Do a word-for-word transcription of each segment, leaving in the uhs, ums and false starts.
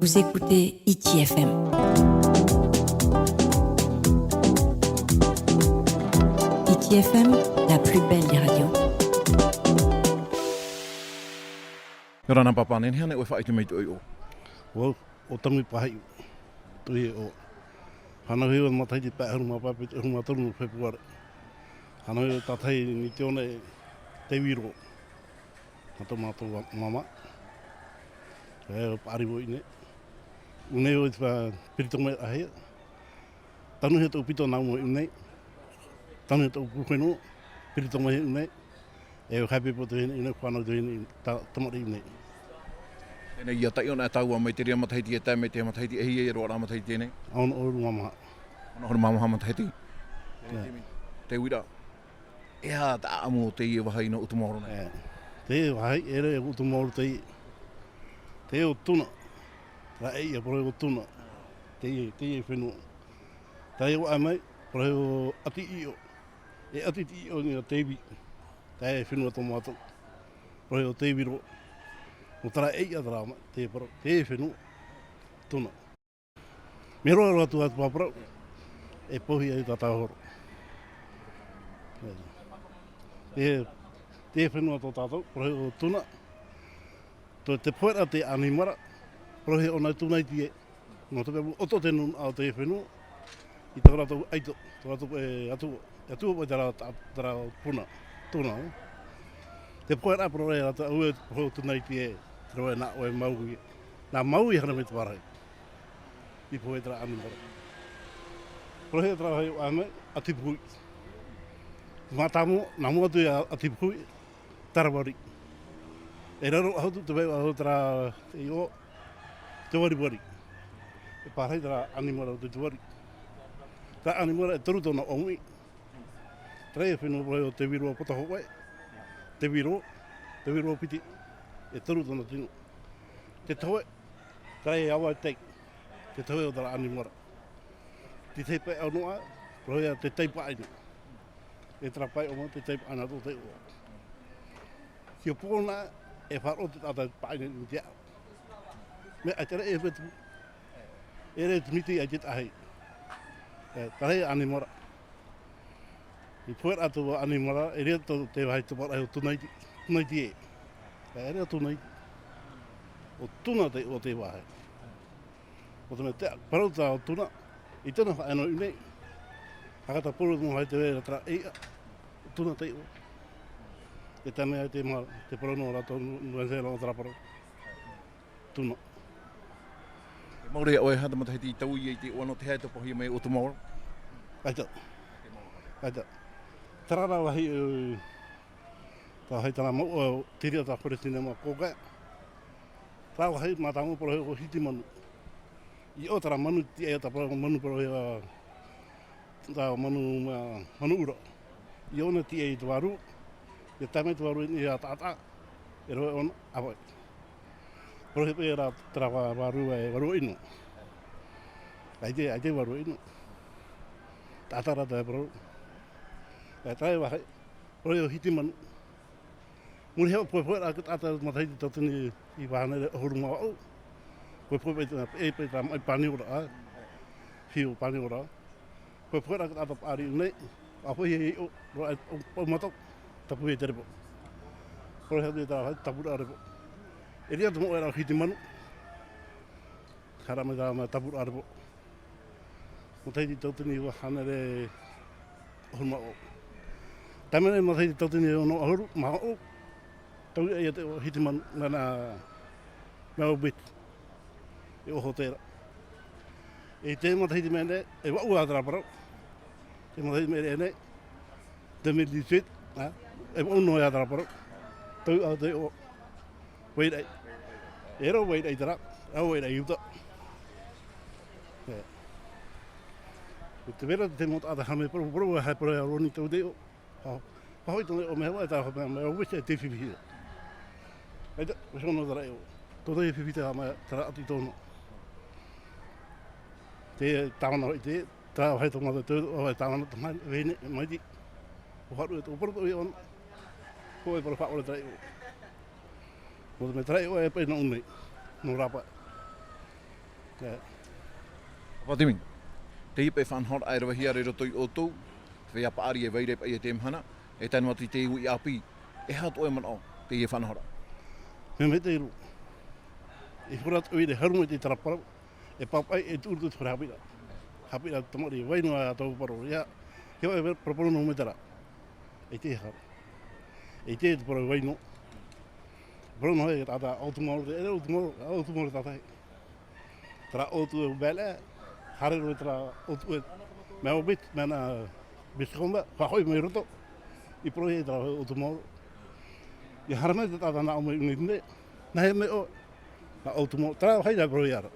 Vous écoutez Hiti F M. Hiti F M, la plus belle des radios. ʻIa ora na pāpā, nehenehe ānei ʻoe e faʻaʻite mai i te ʻoiʻo? ʻO, ʻo Tami Pahiʻu. Tui ʻo. Hānau hia matahiti pae ʻahuru mā pae, pae ʻahuru mā toru nō Fepuare. Hānau hia tātahi i te one e Teviro. Nā tō mātou māmā. E paʻari vau i ʻō nei. ʻŌ nei vau i te piri tomo mai rahi. Tanu hia tōʻu pito nā mua i ʻō nei. Tanu hia tōʻu pū fenua. Piri tomo mai i ʻō nei. E happy birthday i ʻō nei, fānau i ʻō nei, tamariʻi i ʻō nei. Teie nei, ʻia taiʻo na tāua mai te reira matahiti e tae mai te matahiti, e hia roa rā matahiti teie nei? Ono ʻahuru mā maha. Ono ʻahuru mā maha matahiti. Te uira. E aha te ʻāʻamu o teie vāhi nō ʻUtumaoro nei? E, teie vāhi, ʻeʻere ʻo ʻUtumaoro teie. Teie ʻo Tuna. Rā e ia, parau ʻo Tuna. Teie, teie fenua. Teie ʻoaʻe mai, parau ʻo Ati Iʻo. E Ati Iʻo nei a Teivi. Teie fenua tō mātou. Parau ʻo Teivi roa. Nō terā e ia terā mai, teie parau, teie fenua. Tuna. Mea roa roa atu atu pāparau, e pohi ai tā tāhoro. E, te fenua tō tātou, parau ʻo Tuna, tō te pohe ra te ʻanimara, parau ʻo na Tuna i te, nō te mea ʻoto te nūnaʻa o te fenua, i tō rātou ʻaito, tō rātou e atua, e atua paʻi terā, terā Puna, Tuna, e. Te pohe ra, parau ra rātou, ʻaue, pohe ʻo Tuna i te, te roa e nā ʻoe mau i, nā mau i hara mai te pārahi. I pohe terā ʻanimara. Parau hia terā vāhi ʻoaʻe mai, Ati Pukuʻi. Mātāmua, nā mua atu ia Ati Pukuʻi, Taravari. E raro ʻahu atu te vai ʻahu terā, te iʻo, te varivari. E pārahi terā ʻanimara o te, te vari. Terā ʻanimara e toru tōna ʻōmuʻi. Terā e fenua parau ʻo Teviro Potohoʻe. Teviro, Teviro Piti. E toru tōna tino. Te tohe, terā e ava e tei. Te tohe o terā ʻanimara. Te tei pae ʻau noa, parau ia te tei paʻina. E terā pae ʻōmuʻa, te tei paʻina tō te ʻoa. Ki ʻō pō na, e faʻaroʻo te taʻata paʻina i te aʻa. Mea, ʻaita rā e vetu. E rē te miti ai te tahi. E, terā e ʻanimara. I pohe ra tō ʻanimara, e riro tō te vāhi tō parahi o Tuna i te, Tuna i te e. E riro Tuna i te. ʻO Tuna te, ʻo te vāhi. ʻO te mea te, parau tā ʻo Tuna, i tōna faʻaea nō i ʻō nei. Haka tā poro mō hai te vera terā e ia, ʻo Tuna te iʻo. E tā mea te ma, te parau nō rātou, nō, nō, nō terā parau. Tuna. E maori ʻoe, e aha te matahiti i taui ai i te ʻoaʻoa, te aha e topohia mai ʻo te maori? ʻAita. ʻAita. Terā rā vāhi, e, tā hai terā mau, e, te reira tā Peresideni Makokā. Terā vāhi mātāmua parau ʻo Hitimanu. I ʻō terā manu, tiʻa ia tā parau manu parau ia, tā manu, mā, manu ʻura. I ʻō na tiʻa i te vārua, ʻia tae mai te vārua i niʻa i te taʻata, e rohe ʻōna, ʻāvaʻe. Parau hia paʻi rā terā vā-, vārua e vārua ʻino. ʻAita, ʻaita vārua ʻino. Taʻata rā te parau. E tae vāhi, parau ʻo Hitimanu. Muri iho, pohepohe rā te taʻata matahiti tauatini i te hānere ʻahuru mā vaʻu. Pohepohe paʻi te, e, paʻi te maʻi pāniora, ā. Hiʻo pāniora. Pohepohe rā te taʻata paʻari i ʻō nei, ʻa pohe i ʻō, roa e, ʻo, ʻo mātou, tapu i te repo. Pohe atu i terā, tapuraʻa repo. E riro te moʻe ra Hitimanu. Hara mai terā mā tapuraʻa repo. Matahiti tauatini iva hānere ʻahuru mā vaʻu. Tae mai nei matahiti tauatini ono ʻahuru mā vaʻu. Taui ai te Hitimanu, nā, nā, nā Obit. E oho terā. E te matahiti mai nei, e vaʻu ā terā parau. Te matahiti mai nei, deux mille dix-huit, ā, e vaʻu noa ia terā parau. Taui ā te o. Vairaʻi. E rā Vairaʻi terā, rā Vairaʻi uta. E. Ko te vera te mau taʻata haere mai, parau, parau, haere parau ia Roni tau te o. Pā-, pāhoʻi tōna o mea hoa, e tā hoa mea, mea o West e te fifi hia. E tā, West ono terā e o. Tōna e fifi te hama, terā ati tōna. Te tāvana hoʻi te, terā vāhi tō mātou te, o e tāvana tō mai, vahine, mai te. O haru e tō, o parau tō i ona. Ko e parau faʻaora terā e o. Nō te mea terā e o e paʻi nō ʻō nei. Nō rāpae. Pāpā Timi, teie paʻi faʻanahoraʻa e ravehia ra i roto ia ʻoutou, te feiā paʻari e vai ra paʻi i teie mahana, e tae noa atu i te uʻi ʻāpī, e aha tō ʻoe manaʻo, teie faʻanahoraʻa? Mea maitaʻi roa. E hora atu ʻoe i te haere mai i te tāraparau, e pāpaʻi e tuʻu i roto i te fare haʻapiʻiraʻa. Haʻapiʻiraʻa tamariʻi, vai noa ā tāua parau, ʻia, ʻia ʻoe parapara nō mai terā. ʻEita e hara. ʻEita te parau vai noa. Parau noa e tātaʻi ʻo Ōtu Maoro, e Ōtu Maoro, Ōtu Maoro tātaʻi. Terā ʻōtu e bele, haere roa terā ʻōtu e, mea o bit, mea nā bit komba, faʻahoʻi mai roto. I parau e terā ʻōtu Maoro. ʻIa haere mai te tātaʻi nā ʻō mai ʻunei nei. Nā hea mai ʻoe, nā Ōtu Maoro. Terā haere parau ia ra.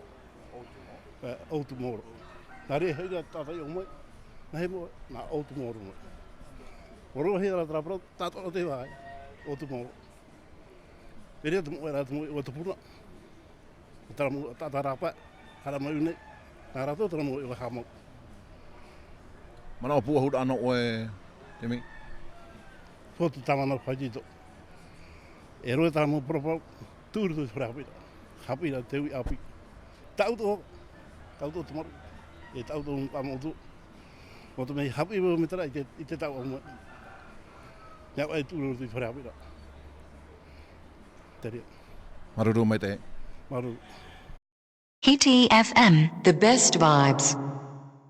E, Ōtu Maoro. Nā reira haere tātaʻi ʻō mai. Nā hea mai ʻoe, nā Ōtu Maoro mai. Oro haere terā parau, tātaʻi o te vai, Ōtu Maoro. Terā te moʻe, rā te moʻe, ʻua tupuna. Terā moʻe, tā, terā pae, haere mai ʻunei. Nā rātou terā moʻe, ʻua haʻamau. Manaʻo pūʻohuraʻa nō ʻoe, Timi? Fōtu tāvana whaitito. E roa terā mau parapara, tuʻu i roto i te fare haʻapiʻiraʻa. Haʻapiʻiraʻa te uʻi ʻāpī. Tāʻu atoʻa, tāʻu atoʻa te maru. E tāʻu atoʻa mau ʻōtu. Nō te mea haʻapiʻi vau mai terā i te, i te tau au mai. Nā ʻoe tuʻu i roto i te fare haʻapiʻiraʻa. Terā. Māuruuru maitaʻi. Māuruuru. Hiti F M, the best vibes.